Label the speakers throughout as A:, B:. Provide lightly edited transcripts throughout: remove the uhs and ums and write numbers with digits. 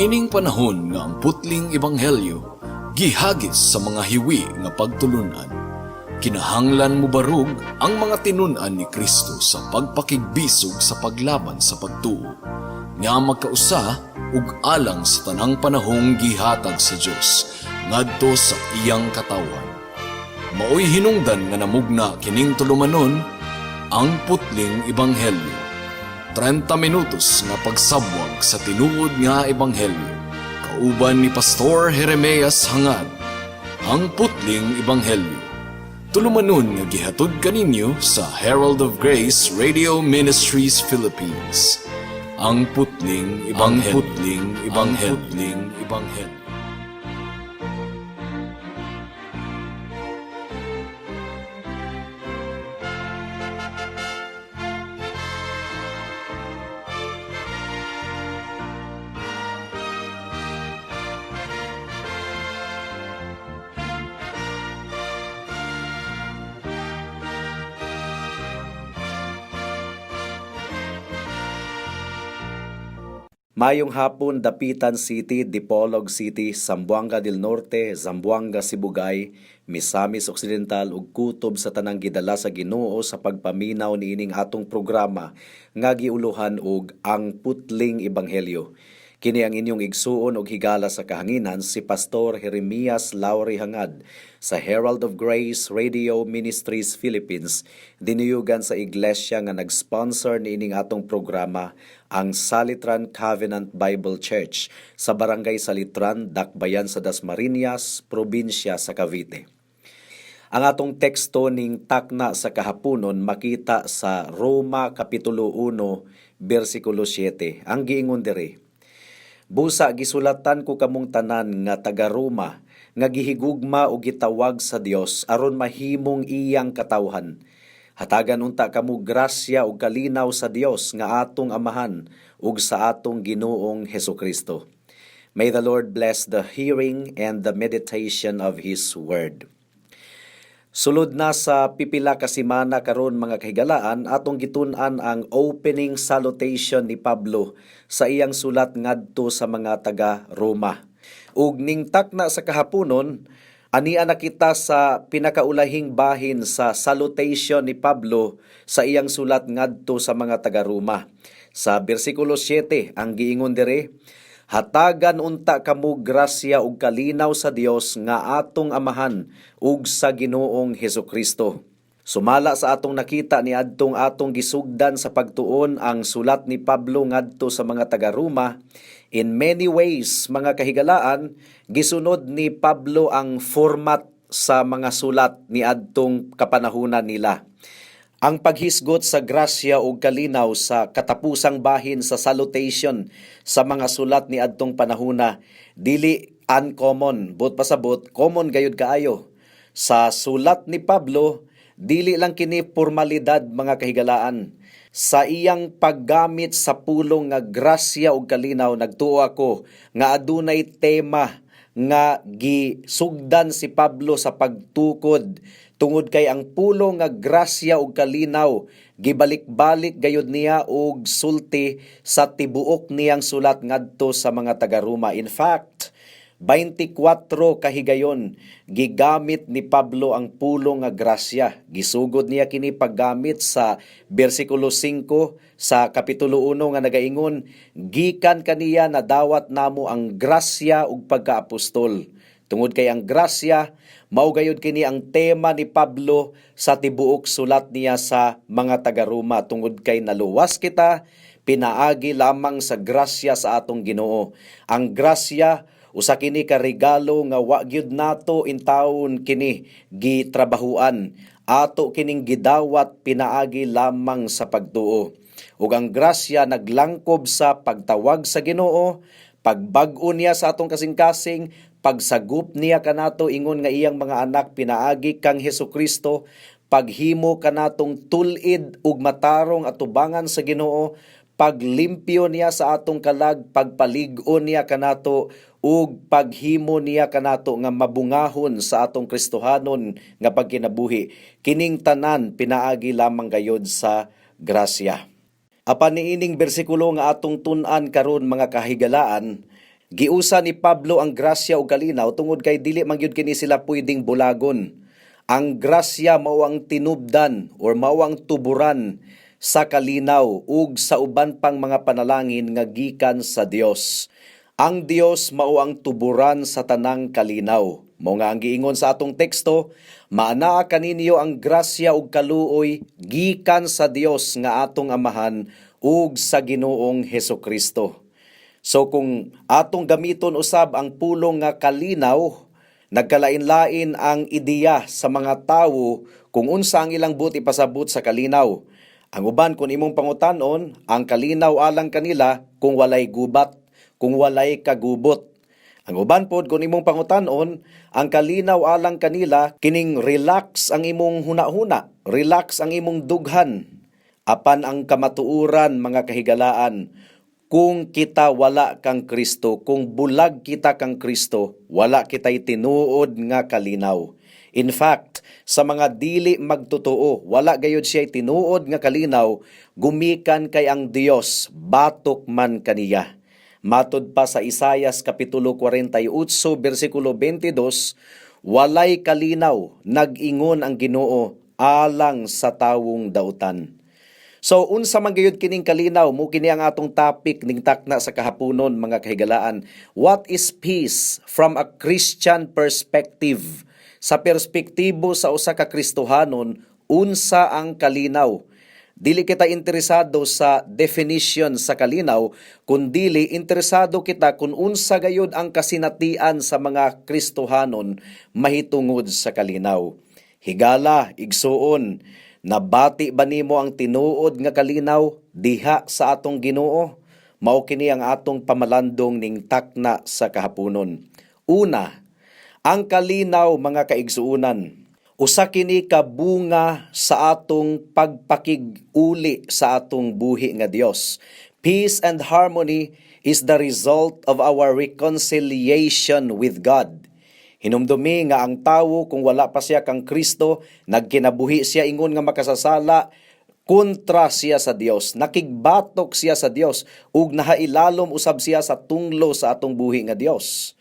A: Niining panahon nga ang putling ebanghelyo gihagis sa mga hiwi nga pagtulunan, kinahanglan mobarog ang mga tinun-an ni Kristo sa pagpakigbisog sa paglaban sa pagtuo nga magkausa ug alang sa tanang panahong gihatag sa Dios ngadto sa iyang katawhan. Maoy hinungdan nga namugna kining tulumanon, Ang Putling Ebanghelyo. 30 minutos nga pagsabwag sa tinuod nga ebanghelyo. Kauban ni Pastor Jeremias Hangad. Ang Putling Ebanghelyo. Tulumanon nga gihatod kaninyo sa Herald of Grace Radio Ministries Philippines. Ang Putling Ebanghelyo. Ang Putling Ebanghelyo. Ang Putling Ebanghelyo.
B: Mayong hapon, Dapitan City, Dipolog City, Zamboanga del Norte, Zamboanga Sibugay, Misamis Occidental ug kutob sa tanang gidala sa Ginoo sa pagpaminaw niining atong programa nga giuluhan og Ang Putling Ebanghelyo. Kini ang inyong igsuon og higala sa kahanginan, si Pastor Jeremias Lauri Hangad sa Herald of Grace Radio Ministries Philippines, dinuyugan sa iglesia nga nag-sponsor niining atong programa, ang Salitran Covenant Bible Church sa Barangay Salitran, Dakbayan sa Dasmariñas, probinsya sa Cavite. Ang atong teksto ning takna sa kahaponon makita sa Roma Kapitulo 1, bersikulo 7. Ang giingon diri, "Busa gisulatan ko kamong tanan nga taga Roma nga gihigugma o gitawag sa Dios aron mahimong iyang katawhan. Hatagan unta kamo grasya ug kalinaw sa Dios nga atong Amahan ug sa atong Ginoong Hesukristo." May the Lord bless the hearing and the meditation of His Word. Sulod na sa pipila ka semana karon, mga kahigalaan, atong gitun-an ang opening salutation ni Pablo sa iyang sulat ngadto sa mga taga Roma. Ug ning takna sa kahaponon, ania na kita sa pinakaulahing bahin sa salutation ni Pablo sa iyang sulat ngadto sa mga taga Roma. Sa bersikulo 7, ang giingon dire, "Hatagan unta kamo grasya ug kalinaw sa Dios nga atong Amahan ug sa Ginoong Hesukristo." Sumala sa atong nakita ni adtong atong gisugdan sa pagtuon ang sulat ni Pablo ngadto sa mga taga-Roma, in many ways, mga kahigalaan, gisunod ni Pablo ang format sa mga sulat ni adtong kapanahunan nila. Ang paghisgot sa grasya ug kalinaw sa katapusang bahin sa salutation sa mga sulat ni adtong panahuna dili uncommon, but pasabot common gayud kaayo. Sa sulat ni Pablo, dili lang kini formalidad, mga kahigalaan. Sa iyang paggamit sa pulong nga grasya ug kalinaw, nagtuo ako nga adunay tema nga gisugdan si Pablo sa pagtukod, tungod kay ang pulong nga grasya ug kalinaw gibalik-balik gayud niya og sulti sa tibuok niyang sulat ngadto sa mga taga-Roma. In fact, 24 kahigayon gigamit ni Pablo ang pulong nga grasya. Gisugod niya kini paggamit sa bersikulo 5 sa kapitulo 1 nga nagaingon, "Gikan kaniya nadawat namo ang grasya ug pagkaapostol." Tungod kay ang grasya mao gayud kini ang tema ni Pablo sa tibuok sulat niya sa mga taga-Roma, tungod kay naluwas kita pinaagi lamang sa grasya sa atong Ginoo. Ang grasya, usa kini ka regalo nga wa gyud nato intawon kini gitrabahuan. Ato kining gidawat pinaagi lamang sa pagtuo. Ug ang grasya naglangkob sa pagtawag sa Ginoo, pagbag-o niya sa atong kasing-kasing, pagsagup niya kanato ingon nga iyang mga anak pinaagi kang Hesukristo, paghimo kanatong tul-id ug matarong atubangan sa Ginoo, paglimpyo niya sa atong kalag, pagpalig-on niya kanato ug paghimo niya kanato nga mabungahon sa atong Kristohanon nga pagkinabuhi. Kining tanan pinaagi lamang gayod sa grasya. Apan niining bersikulo nga atong tun-an karon, mga kahigalaan, Giusa ni Pablo ang grasya ug kalinaw tungod kay dili man gyud kini sila pwedeng bulagon. Ang grasya mao ang tinubdan or mao ang tuburan sa kalinaw ug sa uban pang mga panalangin nga gikan sa Dios. Ang Dios mao ang tuburan sa tanang kalinaw. Mao nga ang giingon sa atong teksto, "Maanaa kaninyo ang grasya ug kaluoy gikan sa Dios nga atong Amahan ug sa Ginoong Hesukristo." So kung atong gamiton usab ang pulong nga kalinaw, nagkalain-lain ang ideya sa mga tawo kung unsa ang ilang buot ipasabot sa kalinaw. Ang uban, kung imong pangutanon, ang kalinaw alang kanila kung walay gubat, kung walay kagubot. Ang uban pod, kung imong pangutanon, ang kalinaw alang kanila kining relax ang imong hunahuna, relax ang imong dughan. Apan ang kamatuoran, mga kahigalaan, kung kita wala kang Kristo, kung bulag kita kang Kristo, wala kita'y tinuod nga kalinaw. In fact, sa mga dili magtotoo, wala gayud siya tinuod nga kalinaw, gumikan kay ang Dios batok man kaniya. Matod pa sa Isayas kapitulo 48 bersikulo 22, "Walay kalinaw, nag-ingon ang Ginoo, alang sa tawong dautan." So unsa man gayud kining kalinaw? Mao kini ang atong topic ning takna sa kahaponon, mga kahigalaan. What is peace from a Christian perspective? Sa perspektibo sa usa ka Kristohanon, unsa ang kalinaw? Dili kita interesado sa definition sa kalinaw, kundili interesado kita kung unsa gayud ang kasinatian sa mga Kristohanon mahitungod sa kalinaw. Higala, igsuon, nabati ba nimo ang tinuod nga kalinaw diha sa atong Ginoo? Mao kini ang atong pamalandong ning takna sa kahaponon. Una, ang kalinaw, mga kaigsuunan, usa kini ka bunga sa atong pagpakig-uli sa atong buhi nga Dios. Peace and harmony is the result of our reconciliation with God. Hinumdumi nga ang tawo, kung wala pa siya kang Kristo, nagkinabuhi siya ingon nga makasasala, kontra siya sa Dios, nakigbatok siya sa Dios ug nahailalom usab siya sa tunglo sa atong buhi nga Dios.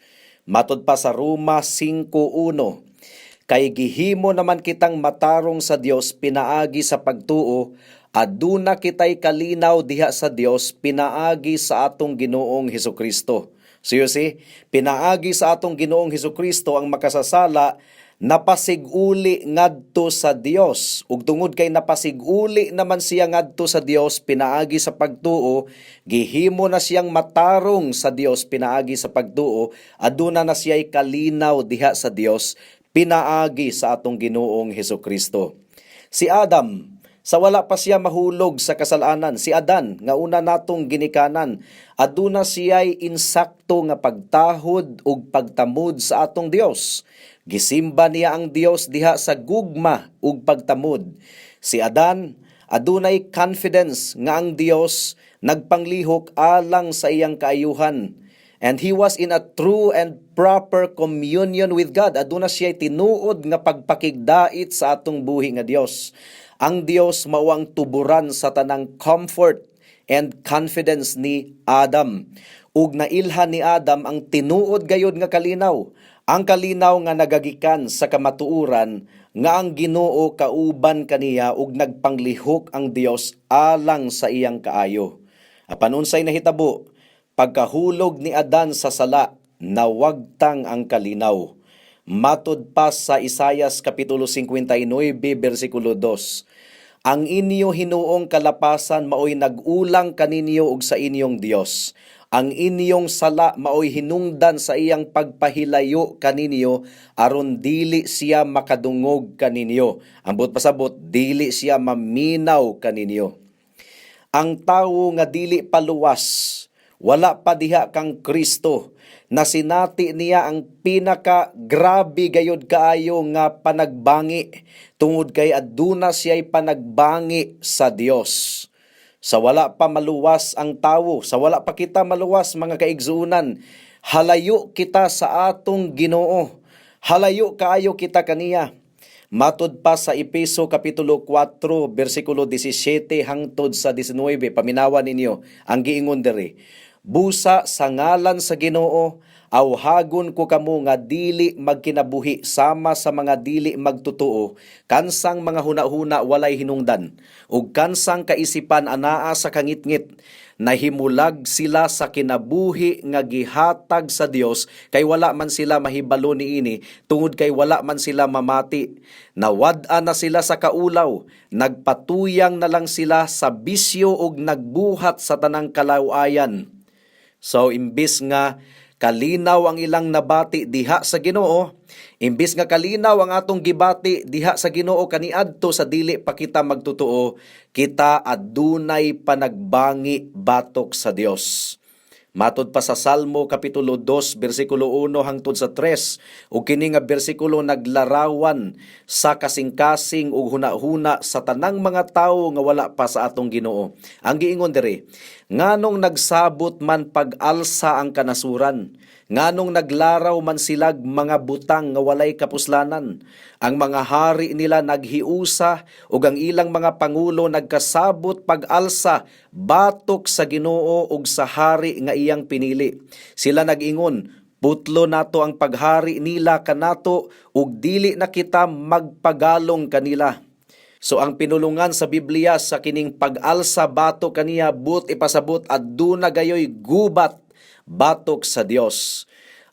B: Matod pa sa Roma 5:1, kay gihimo naman kitang matarong sa Dios pinaagi sa pagtuo, aduna kitay kalinaw diha sa Dios pinaagi sa atong Ginoong Hesukristo. So you see, pinaagi sa atong Ginoong Hesukristo, ang makasasala napasiguli ngadto sa Dios. Ug tungod kay napasiguli naman siya ngadto sa Dios pinaagi sa pagtuo, gihimo na siyang matarong sa Dios pinaagi sa pagtuo, aduna na siya'y kalinaw diha sa Dios pinaagi sa atong Ginoong Hesukristo. Si Adam, sa wala pa siya mahulog sa kasalanan, si Adan, nga una natong ginikanan, aduna siya'y insakto nga pagtahod ug pagtamod sa atong Dios. Gisimba niya ang Dios diha sa gugma ug pagtamod. Si Adan, adunay confidence nga ang Dios nagpanglihok alang sa iyang kaayuhan. And he was in a true and proper communion with God. Aduna siya tinuod nga pagpakigdait sa atong buhi nga Dios. Ang Dios mao ang tuburan sa tanang comfort and confidence ni Adam. Ug nailhan ni Adam ang tinuod gayod nga kalinaw. Ang kalinaw nga nagagikan sa kamatuoran nga ang Ginoo kauban kaniya ug nagpanglihok ang Dios alang sa iyang kaayo. Apan unsay nahitabo? Pagkahulog ni Adan sa sala, nawagtang ang kalinaw. Matod pa sa Isayas kapitulo 59 bersikulo 2, "Ang inyo hinuong kalapasan maoy nag-ulang kaninyo ug sa inyong Dios. Ang inyong sala maoy hinungdan sa iyang pagpahilayo kaninyo aron dili siya makadungog kaninyo." Ang buot pasabot, dili siya maminaw kaninyo. Ang tawo nga dili paluwas, wala pa diha kang Kristo, nasinati niya ang pinaka grabe gayod kaayo nga panagbangi tungod kay aduna siya'y panagbangi sa Dios. Sa wala pa maluwas ang tawo, sa wala pa kita maluwas, mga kaigsuunan, halayo kita sa atong Ginoo. Halayo kaayo kita kaniya. Matod pa sa Epeso kapitulo 4 bersikulo 17 hangtod sa 19, paminawan ninyo ang giingon diri. Busa sa ngalan sa Ginoo, awhagon ko kamo nga dili magkinabuhi sama sa mga dili magtotoo, kansang mga hunahuna walay hinungdan, ug kansang kaisipan anaa sa kangitngit. Nahimulag sila sa kinabuhi nga gihatag sa Dios kay wala man sila mahibalo niini tungod kay wala man sila mamati. Nawad-an na sila sa kaulaw, nagpatuyang na lang sila sa bisyo ug nagbuhat sa tanang kalawayan. So imbis nga kalinaw ang ilang nabati diha sa Ginoo, imbis nga kalinaw ang atong gibati diha sa Ginoo kaniadto sa dili pa kita magtotoo, kita adunay panagbangi batok sa Dios. Matod pa sa Salmo kapitulo 2 bersikulo 1 hangtod sa 3, ug kini nga bersikulo naglarawan sa kasing-kasing ug hunahuna sa tanang mga tawo nga wala pa sa atong Ginoo. Ang giingon diri, nganong nagsabot man pag-alsa ang kanasuran, nganong naglaraw man silag mga butang nga walay kapuslanan? Ang mga hari nila naghiusa ug ang ilang mga pangulo nagkasabot pag-alsa batok sa Ginoo ug sa hari nga iyang pinili. Sila nag-ingon, "Putlo nato ang paghari nila kanato ug dili na kita magpagalong kanila." So ang pinulungan sa Biblia sa kining pag-alsa batok kaniya, but ipasabot aduna gayoy gubat batok sa Dios.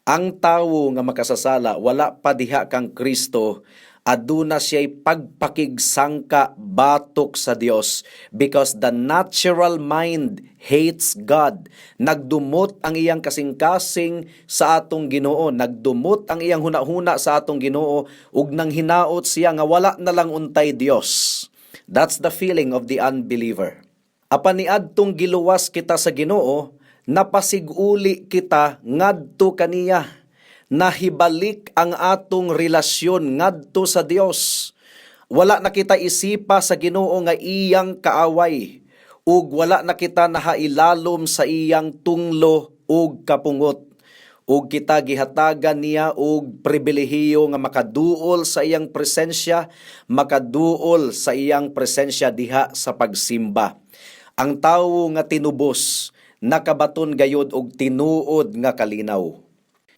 B: Ang tawo nga makasasala wala pa diha kang Kristo, aduna siya'y pagpakigsangka batok sa Dios because the natural mind hates God. Nagdumot ang iyang kasing-kasing sa atong Ginoo, nagdumot ang iyang hunahuna sa atong Ginoo ug nang hinaot siya nga wala na lang untay Dios. That's the feeling of the unbeliever. Apan niadtong giluwas kita sa Ginoo, napasiguli kita ngadto kaniya. Nahibalik ang atong relasyon ngadto sa Dios. Wala na kita isipa sa Ginoo nga iyang kaaway ug wala na kita nahailalom sa iyang tunglo ug kapungot. Ug kita gihatagan niya og pribilehiyo nga makaduol sa iyang presensya, makaduol sa iyang presensya diha sa pagsimba. Ang tawo nga tinubos nakabaton gayod og tinuod nga kalinaw.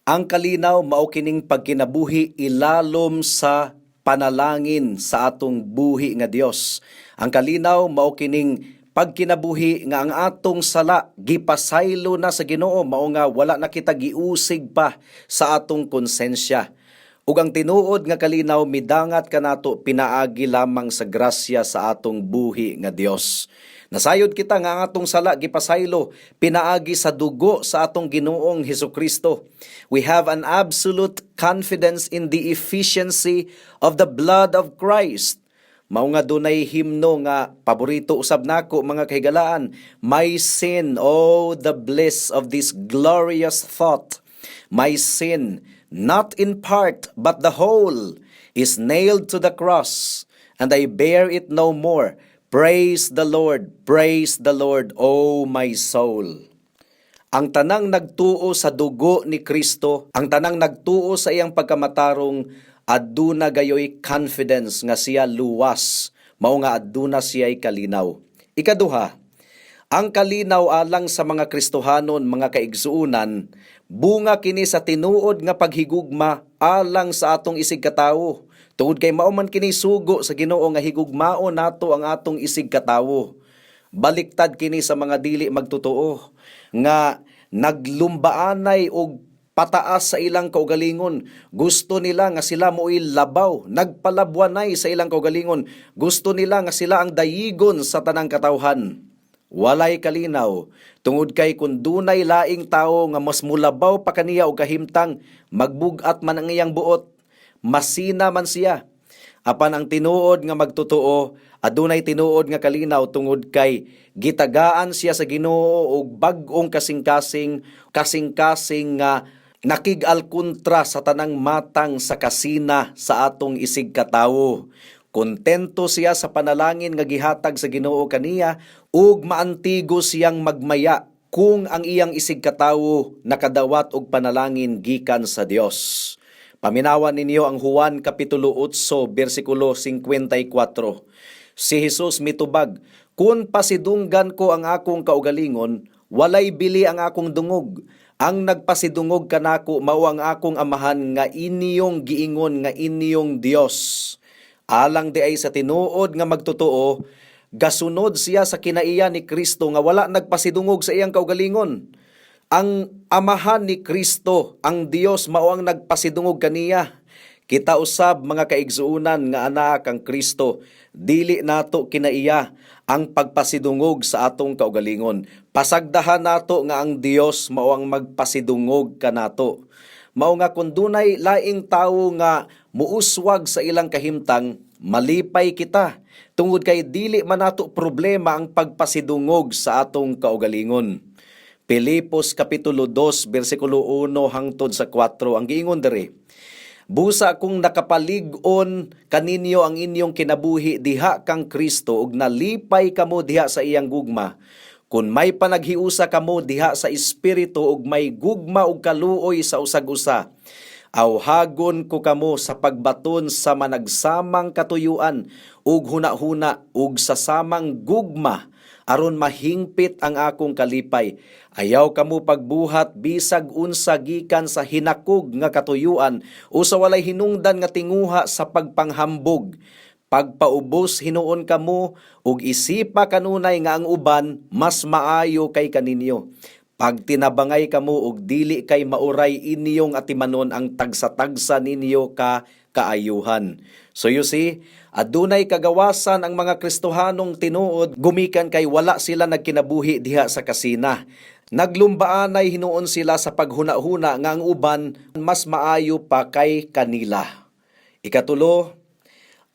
B: Ang kalinaw mao kining pagkinabuhi ilalom sa panalangin sa atong buhi nga Dios. Ang kalinaw mao kining pagkinabuhi nga ang atong sala gipasaylo na sa Ginoo, mao nga wala na kita giusig pa sa atong konsensya. Ug ang tinuod nga kalinaw midangat kanato pinaagi lamang sa grasya sa atong buhi nga Dios. Nasayod kita nga ang atong sala gipasaylo pinaagi sa dugo sa atong Ginoong Hesukristo. We have an absolute confidence in the efficiency of the blood of Christ. Mao nga dunay himno nga paborito usab nako, mga kahigalaan, "My sin, oh, the bliss of this glorious thought. My sin, not in part but the whole, is nailed to the cross, and I bear it no more. Praise the Lord, praise the Lord, oh my soul." Ang tanang nagtuo sa dugo ni Kristo, ang tanang nagtuo sa iyang pagkamatarong, aduna gayoy confidence nga siya luwas, mao nga aduna siya'y kalinaw. Ikaduha, ang kalinaw alang sa mga Kristohanon, mga kaigsuunan, bunga kini sa tinuod nga paghigugma alang sa atong isig katawo. Tungod kay mao man kini sugo sa Ginoo nga higugmaon nato ang atong isig katawo. Baliktad kini sa mga dili magtotoo nga naglumbaanay og pataas sa ilang kaugalingon. Gusto nila nga sila mo'y labaw, nagpalabwanay sa ilang kaugalingon. Gusto nila nga sila ang dayigon sa tanang katawhan. Walay kalinaw tungod kay kung dunay laing tawo nga mas mulabaw pa kaniya og kahimtang, magbug-at man ang iyang buot, masina man siya. Apan ang tinuod nga magtotoo, adunay tinuod nga kalinaw tungod kay gitagaan siya sa Ginoo og bag-ong kasing-kasing, kasing-kasing nga nakig-alkontra sa tanang matang sa kasina sa atong isig katawo. Kontento siya sa panalangin nga gihatag sa Ginoo kaniya ug maantigo siyang magmaya kung ang iyang isig katawo nakadawat og panalangin gikan sa Dios. Paminawan ninyo ang Juan Kapitulo 8 bersikulo 54. Si Jesus mitubag, "Kung pasidunggan ko ang akong kaugalingon, Walay bili ang akong dungog. Ang nagpasidungog kanako mao ang akong Amahan nga inyong giingon nga inyong Dios." Alang diay sa tinuod nga magtotoo, gasunod siya sa kinaiya ni Kristo nga wala nagpasidungog sa iyang kaugalingon. Ang Amahan ni Kristo, ang Dios, mao ang nagpasidungog kaniya. Kita usab, mga kaigsuonan nga anak kang Kristo, dili nato kinaiya ang pagpasidungog sa atong kaugalingon. Pasagdahan nato nga ang Dios mao ang magpasidungog kanato. Mao nga kung dunay laing tawo nga muuswag sa ilang kahimtang, malipay kita tungod kay dili man nato problema ang pagpasidungog sa atong kaugalingon. Pilipos kapitulo 2 bersikulo 1 hangtod sa 4, ang giingon diri: "Busa kung nakapalig-on kaninyo ang inyong kinabuhi diha kang Kristo ug nalipay kamo diha sa iyang gugma, kun may panaghiusa kamo diha sa Espiritu ug may gugma ug kaluoy sa usag-usa, awhagon ko kamo sa pagbaton sa managsamang katuyuan ug hunahuna ug sa samang gugma aron mahingpit ang akong kalipay. Ayaw kamo pagbuhat bisag unsa gikan sa hinakog nga katuyuan o sa walay hinungdan nga tinguha sa pagpanghambog. Pagpaubos hinuon kamo ug isipa kanunay nga ang uban mas maayo kay kaninyo. Pagtinabangay kamo ug dili kay mauray inyong atimanon ang tagsa-tagsa ninyo ka kaayuhan." So you see, adunay kagawasan ang mga Kristohanong tinuod gumikan kay wala sila nagkinabuhi diha sa kasina. Naglumbaanay hinuon sila sa paghuna-huna nga ang uban mas maayo pa kay kanila. Ikatulo,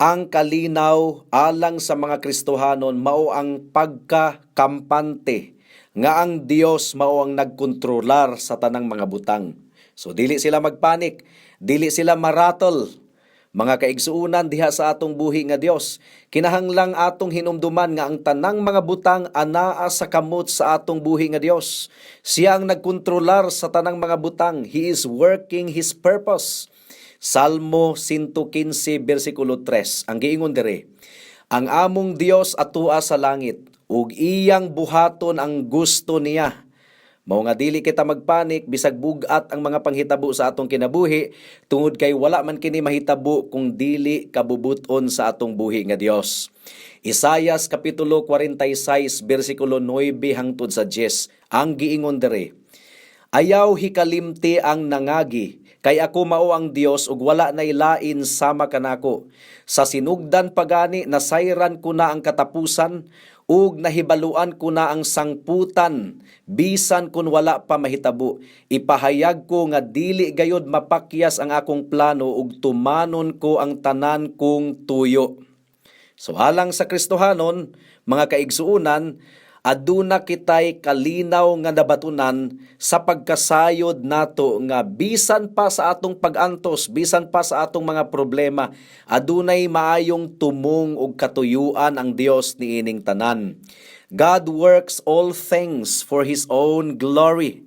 B: ang kalinaw alang sa mga Kristohanon mao ang pagkakampante nga ang Dios mao ang nagkontrolar sa tanang mga butang. So dili sila magpanik, dili sila ma-rattle. Mga kaigsuonan diha sa atong buhi nga Dios, kinahanglang atong hinumduman nga ang tanang mga butang anaa sa kamot sa atong buhi nga Dios. Siya ang nagkontrolar sa tanang mga butang. He is working His purpose. Salmo 115 bersikulo 3 ang giingon diri: "Ang among Dios atua sa langit ug iyang buhaton ang gusto niya." Mao nga dili kita magpanik bisag bug-at ang mga panghitabo sa atong kinabuhi tungod kay wala man kini mahitabo kung dili kabubuton sa atong buhi nga Dios. Isayas kapitulo 46 bersikulo 9 hangtod sa 10, ang giingon diri: "Ayaw hikalimti ang nangagi, kay ako mao ang Dios ug wala nay lain sama kanako. Sa sinugdan pa gani nasayran ko na ang katapusan ug nahibaluan ko na ang sangputan bisan kun wala pa mahitabo. Ipahayag ko nga dili gayod mapakyas ang akong plano ug tumanon ko ang tanan kong tuyo." So alang sa Kristohanon, mga kaigsuonan, aduna kitay kalinaw nga nabatunan sa pagkasayod nato nga bisan pa sa atong pag-antos, bisan pa sa atong mga problema, adunay maayong tumong ug katuyuan ang Dios niining tanan. God works all things for His own glory.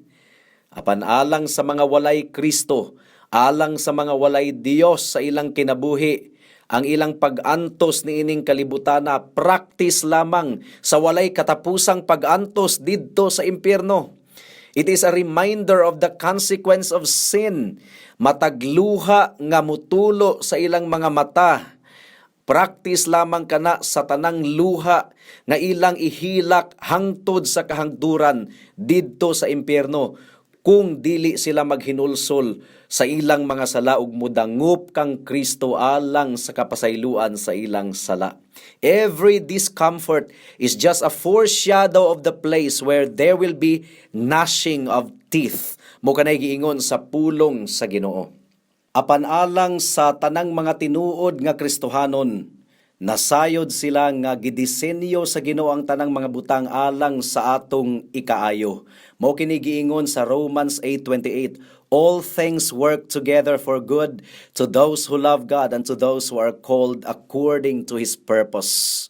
B: Apan alang sa mga walay Kristo, alang sa mga walay Dios sa ilang kinabuhi, ang ilang pag-antos niining kalibutana practice lamang sa walay katapusang pag-antos didto sa impyerno. It is a reminder of the consequence of sin. Matag luha nga mutulo sa ilang mga mata. Practice lamang kana sa tanang luha nga ilang ihilak hangtod sa kahangturan didto sa impyerno kung dili sila maghinulsol sa ilang mga sala ug mudangup kang Kristo alang sa kapasayloan sa ilang sala. Every discomfort is just a foreshadow of the place where there will be gnashing of teeth. Mao kanay giingon sa pulong sa Ginoo. Apan alang sa tanang mga tinuod nga Kristohanon, nasayod sila nga gidisenyo sa Ginoo ang tanang mga butang alang sa atong ikaayo. Mao kini giingon sa Romans 8:28, "All things work together for good to those who love God and to those who are called according to His purpose."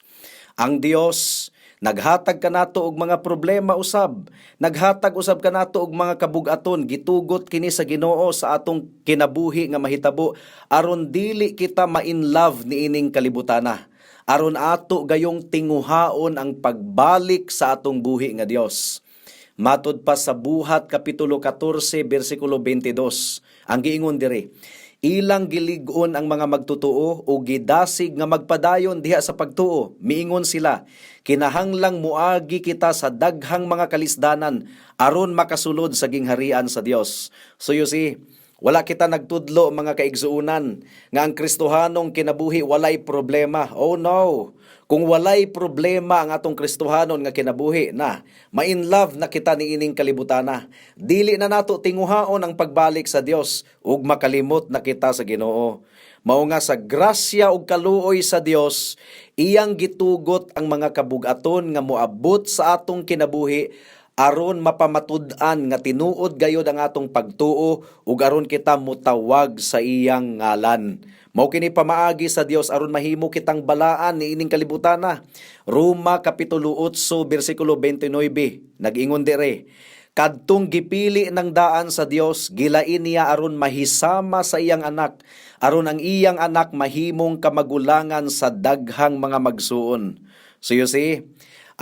B: Ang Dios naghatag kanato og mga problema usab. Naghatag usab kanato og mga kabugaton. Gitugot kini sa Ginoo sa atong kinabuhi nga mahitabo aron dili kita ma-in love niining kalibutana. Aron ato gayong tinguhaon ang pagbalik sa atong buhi nga Dios. Matud pa sa Buhat kapitulo 14 bersikulo 22. Ang giingon diri, ilang gilig-on ang mga magtotoo o gidasig nga magpadayon diha sa pagtuo. Miingon sila, kinahanglang muagi kita sa daghang mga kalisdanan aron makasulod sa gingharian sa Dios. So you see, wala kita nagtudlo, mga kaigsuunan, nga ang Kristohanong kinabuhi walay problema. Oh no! Kung walay problema ang atong Kristohanon nga kinabuhi na, ma-in love na kita niining kalibutana. Dili na nato tinguhaon ang pagbalik sa Dios ug makalimot na kita sa Ginoo. Mao nga sa grasya ug kaluoy sa Dios, iyang gitugot ang mga kabugaton nga moabot sa atong kinabuhi aron mapamatud-an nga tinuod gayod ang atong pagtuo ug aron kita motawag sa iyang ngalan. Mao kini pamaagi sa Dios aron mahimo kitang balaan niining kalibutana. Roma kapitulo 8 bersikulo 29 nag-ingon dire, "Kadtong gipili ng daan sa Dios, gilain niya aron mahisama sa iyang anak, aron ang iyang anak mahimong kamagulangan sa daghang mga magsuon." So you see,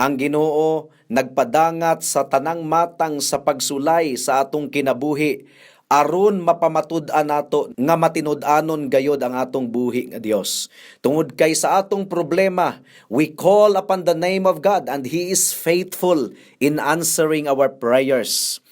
B: ang Ginoo nagpadangat sa tanang matang sa pagsulay sa atong kinabuhi aron mapamatud-an nato nga matinud-anon gayod ang atong buhi nga Dios. Tungod kay sa atong problema, we call upon the name of God and He is faithful in answering our prayers.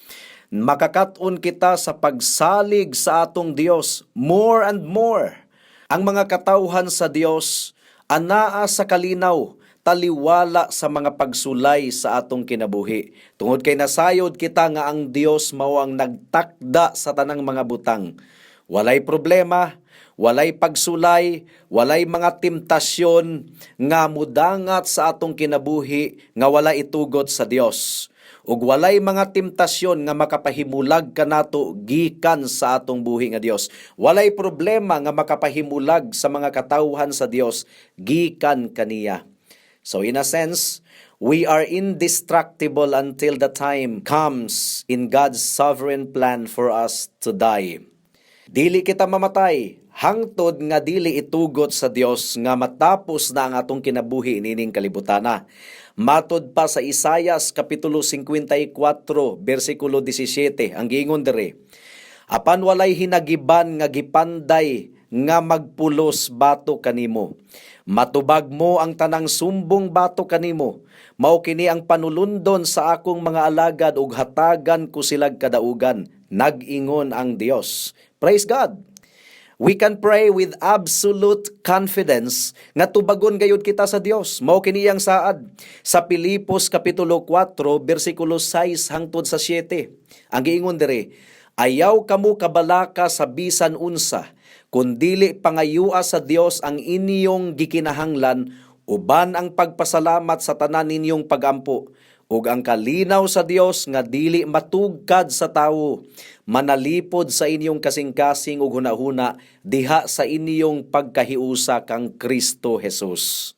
B: Makakat-on kita sa pagsalig sa atong Dios more and more. Ang mga katawhan sa Dios anaa sa kalinaw taliwala sa mga pagsulay sa atong kinabuhi. Tungod kay nasayod kita nga ang Dios mao ang nagtakda sa tanang mga butang. Walay problema, walay pagsulay, walay mga temptasyon nga mudangat sa atong kinabuhi nga wala itugot sa Dios. Ug walay mga temptasyon nga makapahimulag kanato gikan sa atong buhi nga Dios. Walay problema nga makapahimulag sa mga katawhan sa Dios gikan kaniya. So in a sense, we are indestructible until the time comes in God's sovereign plan for us to die. Dili kita mamatay hangtod nga dili itugot sa Dios nga matapos na ang atong kinabuhi nining kalibutana. Matod pa sa Isayas kapitulo 54 bersikulo 17, ang giingon diri, "Apan walay hinagiban nga gipanday nga magpulos batok kanimo. Matubag mo ang tanang sumbong batok kanimo. Mao kini ang panulundon sa akong mga alagad ug hatagan ko silag kadaugan. Nag-ingon ang Dios." Praise God. We can pray with absolute confidence nga tubagon gayud kita sa Dios. Mao kini ang saad sa Pilipos kapitulo 4 bersikulo 6 hangtod sa 7. Ang giingon diri, "Ayaw kamo kabalaka sa bisan unsa, kundili pangayua sa Dios ang inyong gikinahanglan uban ang pagpasalamat sa tanan ninyong pagampo, ug ang kalinaw sa Dios nga dili matugkad sa tawo manalipod sa inyong kasing-kasing ug hunahuna diha sa inyong pagkahiusa kang Kristo Jesus."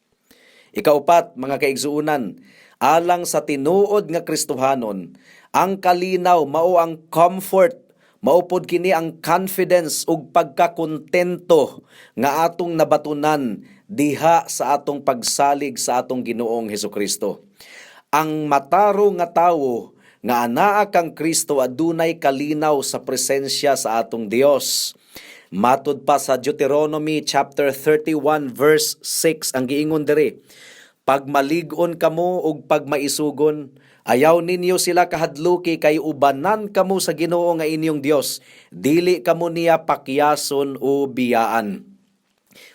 B: Ikaupat, mga kaigsuunan, alang sa tinuod nga Kristohanon, ang kalinaw mao ang comfort, mao pod kini ang confidence ug pagkakontento nga atong nabatunan diha sa atong pagsalig sa atong Ginoong Hesukristo. Ang matarong nga tawo nga anaa kang Kristo adunay kalinaw sa presensya sa atong Dios. Matud pa sa Deuteronomy chapter 31 verse 6, ang giingon diri, "Pagmalig-on kamo ug pagmaisugon, ayaw ninyo sila kahadluki kay ubanan kamo sa Ginoo nga inyong Dios. Dili kamo niya pakyason o biyaan."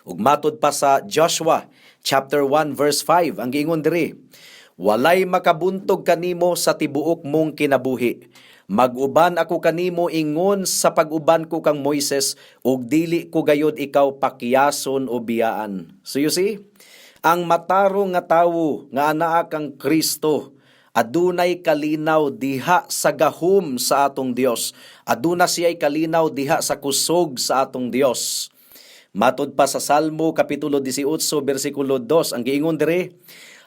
B: Ug matud pa sa Joshua chapter 1 verse 5, ang giingon diri, "Walay makabuntog kanimo sa tibuok mong kinabuhi. Mag-uban ako kanimo ingon sa pag-uban ko kang Moises ug dili ko gayod ikaw pakyason o biyaan." So you see, ang matarong nga tawo nga anaa kang Kristo adunay kalinaw diha sa gahom sa atong Dios. Aduna siya'y kalinaw diha sa kusog sa atong Dios. Matod pa sa Salmo kapitulo 18 bersikulo 2, ang giingon diri,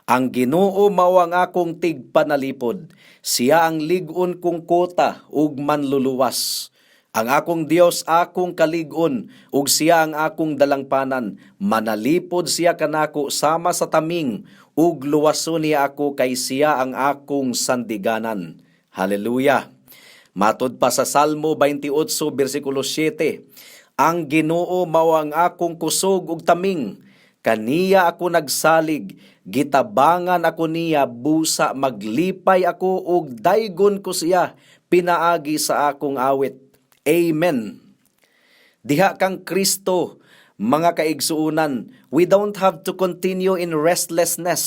B: "Ang Ginoo mao ang akong tigpanalipod. Siya ang lig-on kong kota ug manluluwas. Ang akong Dios akong kalig-on ug siya ang akong dalangpanan. Manalipod siya kanako sama sa taming ug luwason niya ako kay siya ang akong sandiganan." Hallelujah. Matod pa sa Salmo 28 bersikulo 7, "Ang Ginoo mao ang akong kusog ug taming, kaniya ako nagsalig, gitabangan ako niya busa maglipay ako ug daygon ko siya pinaagi sa akong awit." Amen. Diha kang Kristo, mga kaigsuunan, we don't have to continue in restlessness.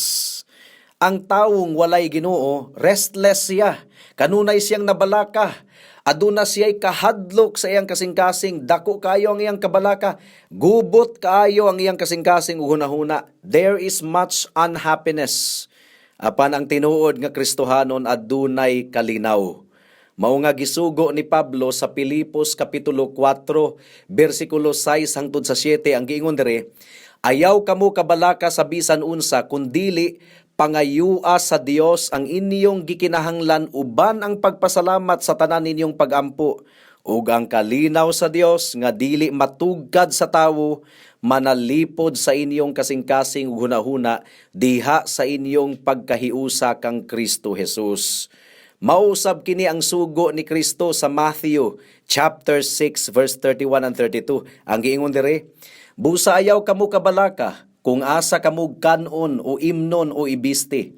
B: Ang tawong walay Ginoo, restless siya. Kanunay siyang nabalaka. Aduna siya'y kahadlok sa iyang kasing-kasing. Dako kayo ang iyang kabalaka. Gubot kaayo ang iyang kasing-kasing ug hunahuna. There is much unhappiness. Apan ang tinuod nga Kristohanon adunay kalinaw. Mao nga gisugo ni Pablo sa Pilipos kapitulo 4 bersikulo 6 hangtod sa 7. Ang giingon dire, "Ayaw kamo kabalaka sa bisan unsa, kundili pangayua sa Dios ang inyong gikinahanglan uban ang pagpasalamat sa tanan ninyong pagampo, ug ang kalinaw sa Dios nga dili matugkad sa tawo manalipod sa inyong kasing-kasing ug hunahuna diha sa inyong pagkahiusa kang Kristo Jesus." Mausab kini ang sugo ni Kristo sa Matthew chapter 6 verse 31 and 32. Ang giingon dire, "Busa ayaw kamo kabalaka kung asa kamo kanon o imnon o ibisti.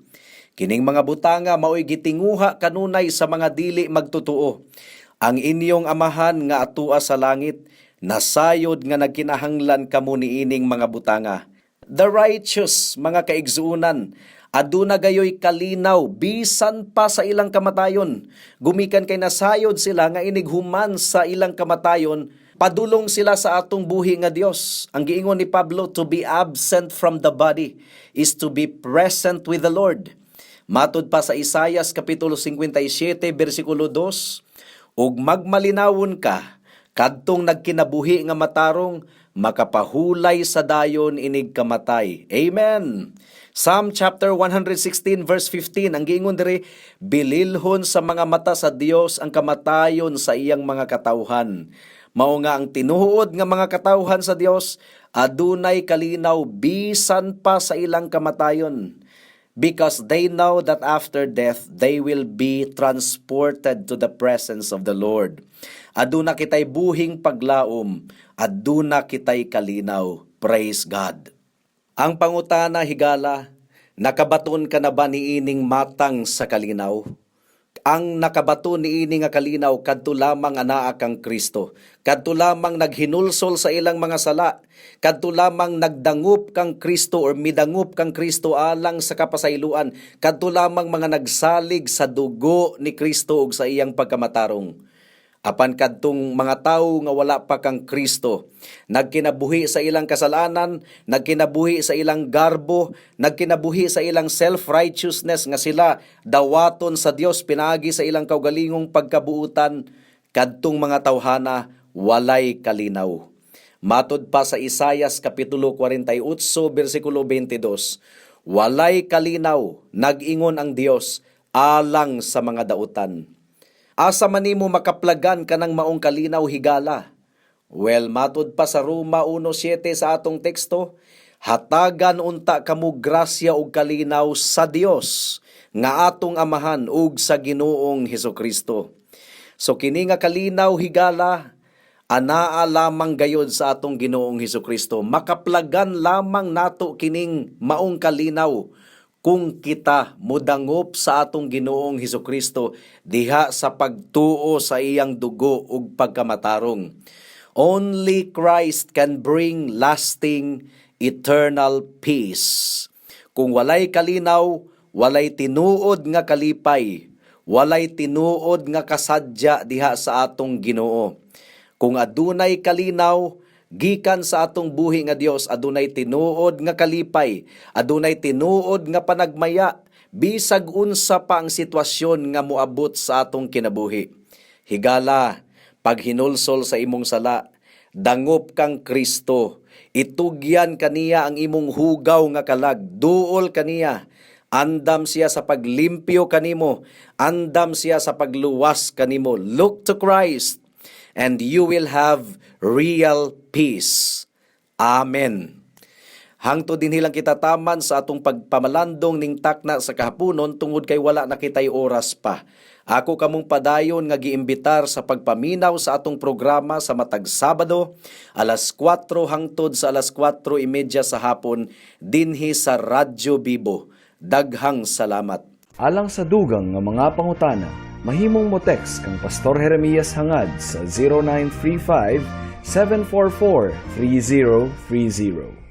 B: Kining mga butanga mao'y gitinguha kanunay sa mga dili magtotoo. Ang inyong Amahan nga atua sa langit nasayod nga nagkinahanglan kamo niining mga butanga." The righteous, mga kaigsuunan, aduna gayoy kalinaw bisan pa sa ilang kamatayon. Gumikan kay nasayod sila nga inighuman sa ilang kamatayon, padulong sila sa atong buhi nga Dios. Ang giingon ni Pablo, "To be absent from the body is to be present with the Lord." Matod pa sa Isayas kapitulo 57 bersikulo 2, "Ug magmalinawon ka kadtong nagkinabuhi nga matarong, makapahulay sa dayon inig kamatay." Amen. Psalm chapter 116 verse 15, ang giingon diri, "Bililhon sa mga mata sa Dios ang kamatayon sa iyang mga katawhan." Mao nga ang tinuod nga mga katawhan sa Dios adunay kalinaw bisan pa sa ilang kamatayon, because they know that after death they will be transported to the presence of the Lord. Aduna kitay buhing paglaom, aduna kitay kalinaw. Praise God. Ang pangutana, higala, nakabaton ka na ba niining matang sa kalinaw? Ang nakabaton niini nga kalinaw kadto lamang anaa kang Kristo. Kadto lamang naghinulsol sa ilang mga sala. Kadto lamang nagdangup kang Kristo or midangup kang Kristo alang sa kapasayloan. Kadto lamang mga nagsalig sa dugo ni Kristo ug sa iyang pagkamatarong. Apan kadtong mga tawo nga wala pa kang Kristo, nagkinabuhi sa ilang kasalanan, nagkinabuhi sa ilang garbo, nagkinabuhi sa ilang self-righteousness nga sila dawaton sa Dios pinaagi sa ilang kaugalingong pagkabuutan, kadtong mga tawhana walay kalinaw. Matod pa sa Isayas kapitulo 48 bersikulo 22, "Walay kalinaw, nag-ingon ang Dios, alang sa mga dautan." Asa man nimo makaplagan kanang maong kalinaw, higala? Well, matod pa sa Roma 1:7 sa atong teksto, "Hatagan unta kamo grasya ug kalinaw sa Dios nga atong Amahan ug sa Ginoong Hesukristo." So kini nga kalinaw, higala, anaa lamang gayod sa atong Ginoong Hesukristo. Makaplagan lamang nato kining maong kalinaw kung kita mudangop sa atong Ginoong Hesukristo diha sa pagtuo sa iyang dugo ug pagkamatarong. Only Christ can bring lasting eternal peace. Kung walay kalinaw, walay tinuod nga kalipay, walay tinuod nga kasadya diha sa atong Ginoo. Kung adunay kalinaw gikan sa atong buhi nga Dios, adunay tinuod nga kalipay, adunay tinuod nga panagmaya bisag unsa pa ang sitwasyon nga moabot sa atong kinabuhi. Higala, paghinulsol sa imong sala, dangop kang Kristo, itugyan kaniya ang imong hugaw nga kalag, duol kaniya. Andam siya sa paglimpyo kanimo, andam siya sa pagluwas kanimo. Look to Christ and you will have real peace. Amen. Hangtod dinhi lang kita taman sa atong pagpamalandong ning takna sa kahaponon tungod kay wala na kitay oras pa. Ako kamong padayon nga giimbitar sa pagpaminaw sa atong programa sa matag Sabado, alas 4 hangtod sa alas 4:30 sa hapon dinhi sa Radyo Bibo. Daghang salamat.
C: Alang sa dugang nga mga pangutana, mahimong mo text kang Pastor Jeremias Hangad sa 0935 744 3030.